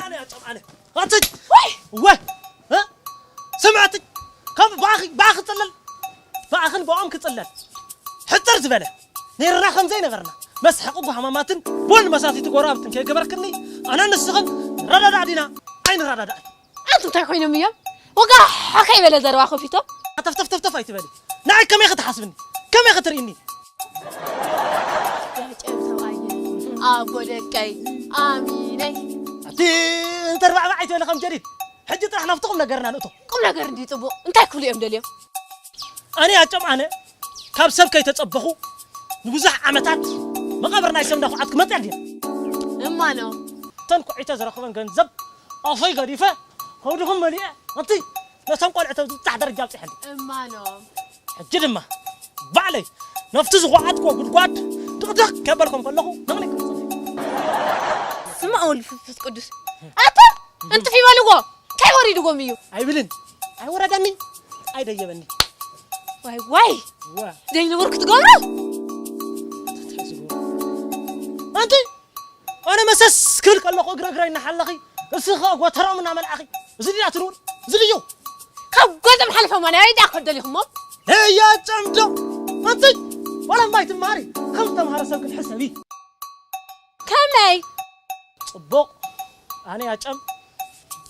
ኣነ ኣጨም ኣነ ኣትች ወይ ወ እ? ስምዕቲ ከም ብኣኺ ብኣኺ ክጽለል ብኣኽን ብኦም ክጽለል ሕጽር ዝበለ ነይርና። ከምዘይ ነበርና መስሐቂ ጓሃማማትን ቦል መሳቲቲ ጎረባብትን ከይገበርክኒ ኣነ ንስኽን ንረዳዳእ ዲና ኣይንረዳዳእን። ኣንቱ እንታይ ኮይኖም እዮም? ወጋ ሓኸይ በለ ዘረባ ከፊቶም። ተፍተፍተፍተፍ ኣይትበሊ። ንዓይ ከመይ ክትሓስብኒ? ከመይ ክትርእኒ? ያጨም ሰብኣየ ኣቦ ደቀይ ኣሚነይ። ኣቲ እንተርባዕባዕ ኣይትበሊ ከም ጀዲድ። ሕጂ ጥራሕ ናብቲ ቁም ነገርና ንእቶ። ቁም ነገር እንዲ ጽቡቕ እንታይ ክብሉ እዮም ደልዮም? ኣነ ኣጨም ኣነ ካብ ሰብ ከይተጸበኹ ንብዙሕ ዓመታት መቓብር ናይ ሰብ እንዳኹዓት ክመጽእ ድየ? እማኖ። እተን ኩዒተ ዝረኽበን ገንዘብ ኣፈይ ገዲፈ ከብድኹም መሊኤ እቲ ነቶም ቆልዑ ተብዝብጻሕ ደረጃ ኣብጺሐ። እማኖ። ሕጂ ድማ ባዕለይ ነፍቲ ዝኹዓትኮ ጉድጓድ ድቕድቕ ከበልኩም ከለኹ ንቕንቅ። ስማ ወልድ ፍስፍስ ቅዱስ ኣታ እንትፍ ይበልዎ እንታይ ወሪድዎም እዩ? ኣይብልን። ኣይወረደኒ። ኣይደየበኒ። ዋይ ዋይ ዋ ደይንቡር ክትገብሮ እንታይ ዝገብሩ ኣንቲ ኣነ መሰስ ክብል ከለኹ እግረ እግረ ይናሓለኺ እስኺ ኸ ጎተሮም እናመልኣኺ እዚ ድያ ትንውር እዚ ድዩ ካብ ገጾም ሓሊፎማ ናይ ዳ ከደሊኹሞ እያ ጨምዶ ኣንቲ ዋላ እምባይ ትምሃሪ ከም ዝተምሃረ ሰብ ግን ሕሰቢ ከመይ ጽቡቕ ኣነ ያጨም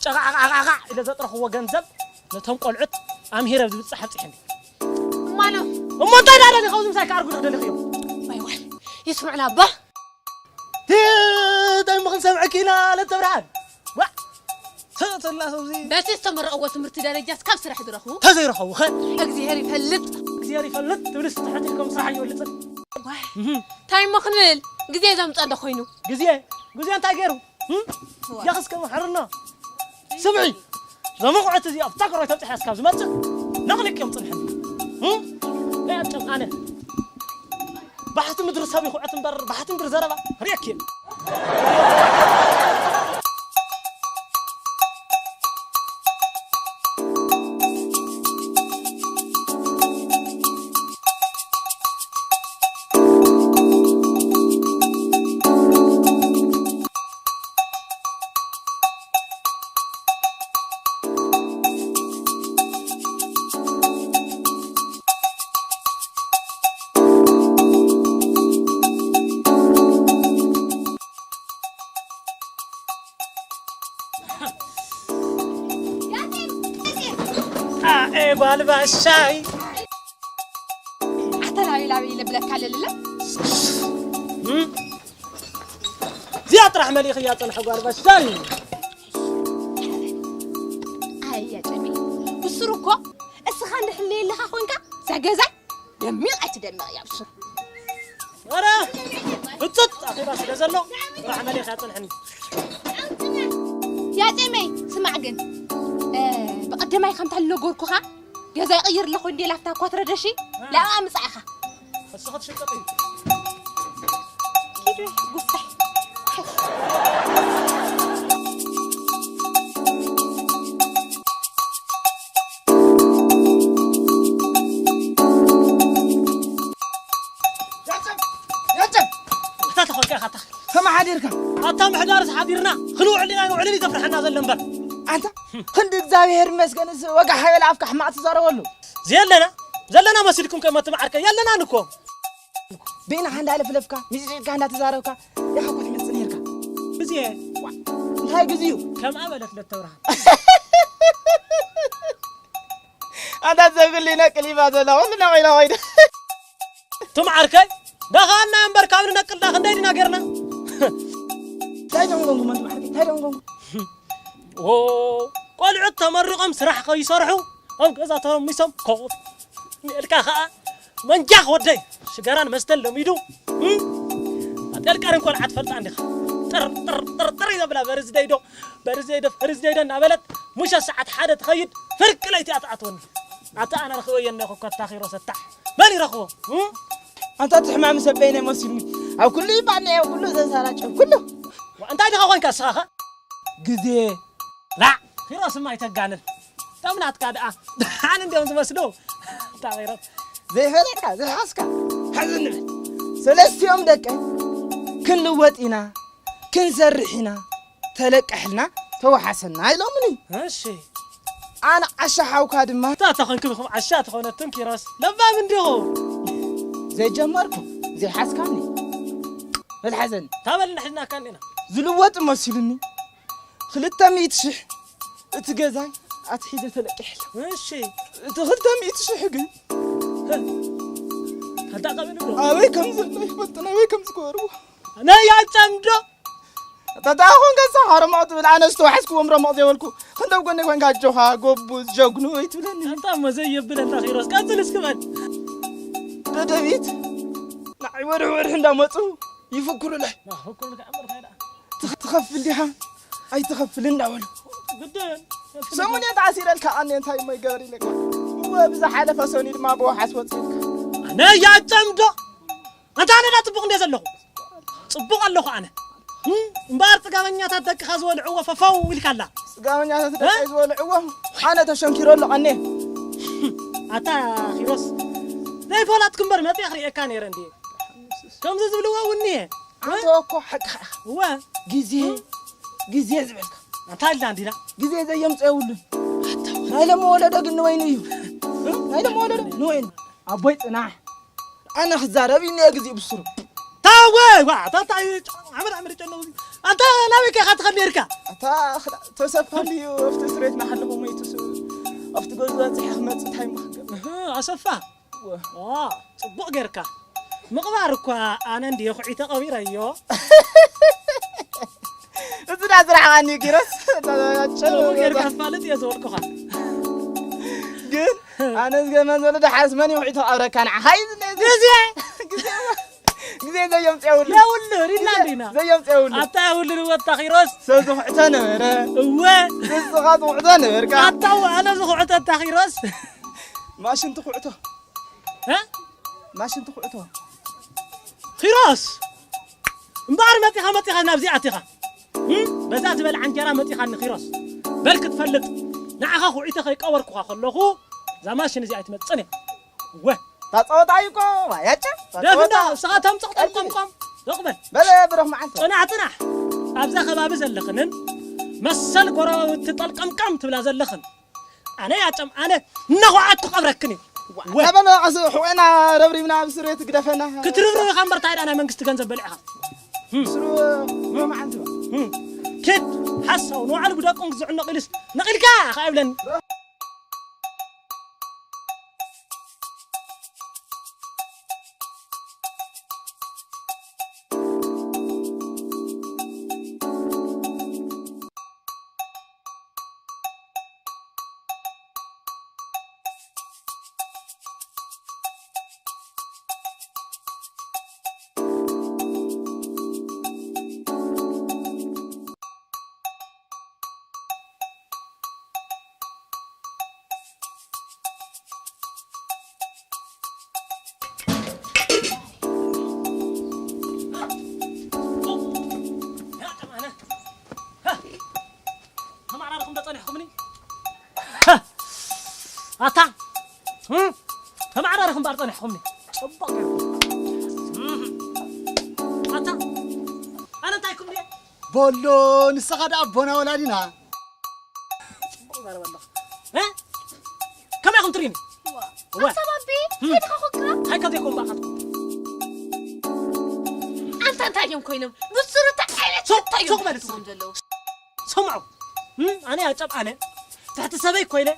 ጨቓቓቓቓ ኢለ ዘጥረኽዎ ገንዘብ ነቶም ቆልዑት ኣምሂረ ዝብጻሕ ኣብጺሐኒ እማኖ እሞ እንታይ ዳለ ዲኻ ኣብዚ ምሳይ ክኣርጉ ዝኽደልኽዮ ዋይ ዋይ ይስምዕና እባ እንታይ ምኽን ሰምዐኪ ኢና ለተብርሃን ዋ ሰተላ ሰብዚ በቲ ዝተመረቕዎ ትምህርቲ ደረጃ እስካብ ስራሕ ዝረኽቡ ተዘይረኸቡ ኸ እግዚኣብሔር ይፈልጥ እግዚኣብሔር ይፈልጥ ትብልስ ትሕት ኢልኩም ስራሕ ይወልጽን እንታይ እሞ ክንብል ግዜ ዘምፀ እንዶ ኮይኑ ግዜ ግዜ እንታይ ገይሩ ያኽስ ከም ሕርና ስምዒ ዘመቑዐት እዚ ኣብታ ከሮይ ተብፅሐ እስካብ ዝመፅእ ነቕኒቅ እዮም ፅንሐን ናይ ኣጨም ኣነ ባሕቲ ምድሪ ሰብ ይኹዐት እምበር ባሕቲ ምድሪ ዘረባ ርእየኪ ጓል ባሻይ ኣተላዊ ላዊ ለብለካ ለልለ እዚኣ ጥራሕ መሊኽያ ጸንሐ ጓል ባሻይ ኣያ ጨሚ ብስሩ እኮ እስኻ እንድሕለየለኻ ኮንካ ዘገዛይ ደሚቕ ኣይትደምቕ እያ ብስሩ ኧረ ህጹጽ ኣኼባ ስለ ዘሎ ጥራሕ መሊኽያ ጸንሐኒ ያጤመይ ስማዕ ግን ብቐደማይ ከምታ ልነገርኩኻ ገዛ ይቕይር ኣለኹ እንዴ ላፍታ እኳ ትረደሺ ላብኣ ምጻእኻ እስኺ ትሽቀጢ ኪዱ ጉፋይ ተማሓዲርካ ኣታ ምሕዳርስ ሓዲርና ክንውዕል ኢና ንውዕልን እዩ ዘፍርሐና ዘሎ እምበር ኣንታ ክንዲ እግዚኣብሔር ይመስገን እዚ ወጋ ሓበል ኣፍካ ሕማቕ ትዛረበሉ ዘየለና ዘለና መሲልኩም ከመትም ዓርከ የለናን እኮ ብኢንኻ እንዳለፍለፍካ ሚፅዒድካ እንዳተዛረብካ ያኸኮ ትመፅእ ነርካ ግዜ እንታይ ግዜዩ ከምኣ በለት ለተብርሃን ኣንታ ዘግሊ ነቅሊባ ዘላ ኩሉ ነቂላ ኮይደ ትም ዓርከይ ደኻና እምበር ካብ ንነቅልዳ ክንደይ ዲና ጌርና እንታይ ደንጎንጉ መንቱ ዓርከይ እንታይ ደንጎንጉ ቆልዑት ተመሪቖም ስራሕ ከይሰርሑ ኣብ ገዛ ተረሚሶም ኮፍ ንልካ ኸዓ መንጃ ክወደይ ሽጋራን መስተን ለሚዱ ኣጠልቀርን ቆልዓ ትፈልጣ እንዲኻ ጥር ጥር ጥር ጥር ይዘብላ በርዝደይ ዶ በርዝደይ ዶ በርዝደይ ዶ እናበለት ሙሸ ሰዓት ሓደ ትኸይድ ፍርቂ ለይቲ ኣትኣትወኒ ኣታ ኣነ ረኽበዮ እነኹ ከታ ኺሮ ሰታሕ መን ይረኽቦ ኣንታ እቲ ሕማም ሰበይነ መሲሉኒ ኣብ ኩሉ ይባኒ ኣብ ኩሉ ዘንሳራጭ ኩሉ እንታይ ድኻ ኮንካ እስኻ ግዜ ላዕ ኪሮስማ ኣይተጋንን እቶም ናትካ ደኣ ደሓን እንዲኦም ዝመስሉ እንታይ ኪሮስ ዘይፈለካ ዘይሓዝካ ሓዚ ንብል ሰለስቲኦም ደቀይ ክንልወጥ ኢና ክንሰርሕ ኢና ተለቀሕልና ተወሓሰና ኢሎምኒ። እሺ። ኣነ ዓሻ ሓውካ ድማ። እታ ተኾንክልኩም ዓሻ ተኾነትም ኪሮስ። ለባም እንዲኹም። ዘይጀመርኩ፣ ዘይሓዝካኒ። መልሓዘኒ። ታበል ንሕዝናካ እንዲና። ዝልወጥ መሲሉኒ። ክልተ ሚእቲ ሽሕ እቲ ገዛይ ኣትሒዘ ተለቂሐ ኣለኹ። እሺ። እቲ ክልተ ሚእቲ ሽሕ ግን። ከዳ ቀበል ዶ? ኣበይ ከም ዘሎ ይፈልጥን ኣበይ ከም ዝገበርዎ። ናይ ኣጫምዶ? ተታኹን ገዛ ሓረማው ትብል ኣነ ዝተዋሕዝክዎም ረመቕ ዘይበልኩ። ክንደብ ጎነይ ኮንካ ኣጆኻ፣ ጎቡዝ፣ ጀግኑ ኣይትብለኒ። ኣንታ እሞ ዘየብል ኣንታ ኪሮስ፣ ቀጽል እስኪ በል። ደደቢት ንዓይ ወርሒ ወርሒ እንዳመጹ ይፍክሩለይ። ና፣ ፍክሩልካ እምበር እንታይ ደኣ? ትኽ-፣ ትኸፍል ዲኻ? ኣይትኸፍል እንዳበሉ። ግድን። ሰሙን እየ ተዓሲረልካ፣ ኣነ እንታይ እሞ ይገበር ኢለካ። እወ፣ ብዝሓለፈ ሰኒ ድማ ብወሓስ ወጺእልካ። ኣነ ያጨምዶ? ኣንታ ኣነ ዳ ጽቡቕ እንደ ዘለኹ? ጽቡቕ ኣለኹ ኣነ። እም፣ እምበኣር ጽጋበኛታት ደቅኻ ዝበልዕዎ ፈፈው ኢልካ ኣላ። ጽጋበኛታት እ? ደቀይ ዝበልዕዎ ኣነ ተሸንኪሮ ኣለኹ፣ ኣነ። ኣታ ኪሮስ፣ ዘይፈላጥኩ እምበር መጺአ ክርእየካ ነይረ እንድየ። ከምዚ ዝብልዎ እውን እየ። ኣንተ እኮ ሓቅኻ ኢኻ። እወ። ግዜ፣ ግዜ ዝበልካ። እንታይ ኢልና እንዲና? ግዜ ዘየምጽኦ የብሉን። ኣታ። ናይ ሎሚ ወለዶ ግን ንወይኑ እዩ። እ? ናይ ሎሚ ወለዶ ንወይኑ። ኣቦይ ጽናሕ። ኣነ ክዛረብ እዩ እኒኦ ግዜ ብስሩ። ታወ፣ ዋ፣ ኣታ፣ ኣታ፣ ዓመድ፣ ዓመድ ጨነው። ኣንታ ናበይ ከ ኢኻ ትኸድ ነይርካ? ኣታ ክላ-፣ ተሰፋ እንድዩ ኣብቲ እስር ቤት እናሓለኹ ሞይቱ ስ-፣ ኣብቲ ገዛ በጺሐ ክመጽእ እንታይ እሞ ክገብር? እህ፣ ኣሰፋ። ወ- ዋ፣ ጽቡቕ ጌርካ። ምቕባር እኳ ኣነ እንድየ ኩዒተ ቀቢረዮ። እዚ ዳ ስራሕ ማን እዩ ኪሮስ? ጽቡቕ ጌርካ ኣፋልጥ እየ ዝበልኩኻ። ግን ኣነ ዝገርመን ዘሎ ደሓርስ መን እዩ ኩዒተ ቀብረካ ንዓኻ እዩ ዝነ-፣ ግዜ! ግዜ! ግዜ ዘየምጽኦ የብሉ። የብሉ፣ ሪድና ግዜ እንዲና። ዘየምጽኦ የብሉ። ኣታ የብሉ ንወታ ኪሮስ። ሰብ ዝኹዕቶ ነበረ። እወ። ንስኻ ትኹዕቶ ነበርካ። ኣታ እወ፣ ኣነ ዝኹዕቶ ኣታ ኪሮስ። ማሽን ትኹዕቶ። እ? ማሽን ትኹዕቶ። ኪሮስ! እምበኣር መጺኻ፣ መጺኻ ናብዚ ኣቲኻ። እም? በዛ ትበልዓ እንጀራ መጺኻኒ ኪሮስ። በል ክትፈልጥ፣ ንዓኻ ኩዒተ ከይቀበርኩኻ ከለኹ፣ እዛ ማሽን እዚኣ ኣይትመጽእን እያ። እወ። እታ ጸወታ እዩ እኮ፣ ዋያጨ፣ እታ ደፍ እንዳ፣ ጸወታ። እስኻ ተምጽቕ ጠልቆምቆም። ዶቕ በል። በለ፣ ብሩኽ መዓልቲ። ጽናሕ፣ ጽናሕ። ኣብዛ ከባቢ ዘለኽንን መሰል ጎረባብቲ ጠልቀምቀም ትብላ ዘለኽን። ኣነ ያጨም፣ ኣነ እናኹዓት ክቐብረክን እዩ። ዋ፣ ወ- ተበለ፣ ቀስ፣ ሕቆና ረብሪብና ኣብ ስሬት ግደፈና። ክትርብርብ ኢኻ እምበር፣ እንታይ ደኣ ናይ መንግስቲ ገንዘብ በሊዕኻ? እም። ስሩ፣ ብሩኽ መዓልቲ። እም። ኪድ፣ ሓሳው፣ ንባዕሉ ብደቁን ክዝዕነቕ ኢሉስ፣ ነቒልካ፣ ከኣ ይብለኒ። ተማዕራርኹም ዶ ጸኒሕኩምኒ? ኣታ፣ እም፣ ተማዕራርኹም እምበኣር ጸኒሕኩምኒ። ጽቡቕ ጌርኩም። እም። ኣታ፣ ኣነ እንታይ ኢልኩም ድየ? ቦሎ፣ ንስኻ ደኣ ኣቦና ወላዲና። ጽቡቕ ዘረባ ኣለኻ። እ? ከመይ ኢኹም ትርእዩኒ? ዋ። እወ። ኣታ ባቢ፣ እም። እንታይ ኢኻ ኮንካ? እንታይ ካብ ዘይኮን ባኻትኩም? ኣንታ እንታይ እዮም ኮይኖም? ብስሩ እንታይ ዓይነት ሱቕ፣ እንታይ እዮም ሱቕ በል፣ ኮይኖም ዘለዉ? ስምዑ፣ እም፣ ኣነ ያጨብ ኣነ ትሕቲ ሰበይ ኮይነ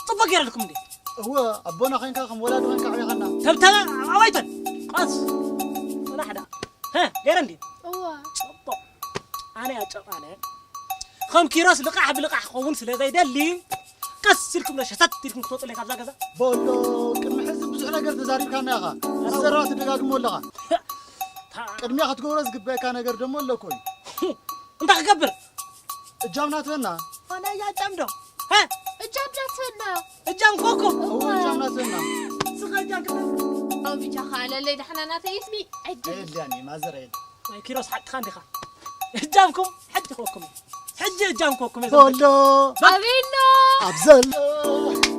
ጽቡቕ ገይረልኩም እንዴ? እወ፣ ኣቦና ኮይንካ ከም ወላዲ ኮይንካ ኣዕቢኻና። ተብተበ ኣባይተን፣ ቀስ፣ ጽናሕ ደኣ። ሀ፣ ገይረ እንዴ? እወ። ጽቡቕ። ኣነ ያጨብ ኣነ ከም ኪሮስ ልቓሕ ብልቓሕ ክኸውን ስለ ዘይደሊ፣ ቀስ ኢልኩም ዶ ሸተት ኢልኩም ክትወጹለይ ካብዛ ገዛ? ቦሎ፣ ቅድሚ ሕዚ ብዙሕ ነገር ተዛሪብካና ኢኻ። እዚ ዘረባ ትደጋግሞ ኣለኻ። ታ- ቅድሚያ ክትገብሮ ዝግበአካ ነገር ደሞ ኣሎ እኮ እዩ። እንታይ ክገብር? እጃምና ትበና። ኣነ እያ እጃም ዶ? ሀ? እጃም ናትና። እጃም ኮኮ። እወ፣ እጃምና ትበና። ስኻ እጃም ክብል። ኣው ብቻ ኻለለይ ዳሕና ናተይ ስሚ። ዕድል። የልያኒ ማዘር የል። ናይ ኪሮስ ሓቅኻ እንዲኻ። እጃምኩም ሕጂ ኮኩም። ሕጂ እጃም ኮኩም። ቦሎ። ኣቤሎ። ኣብ ዘሎ።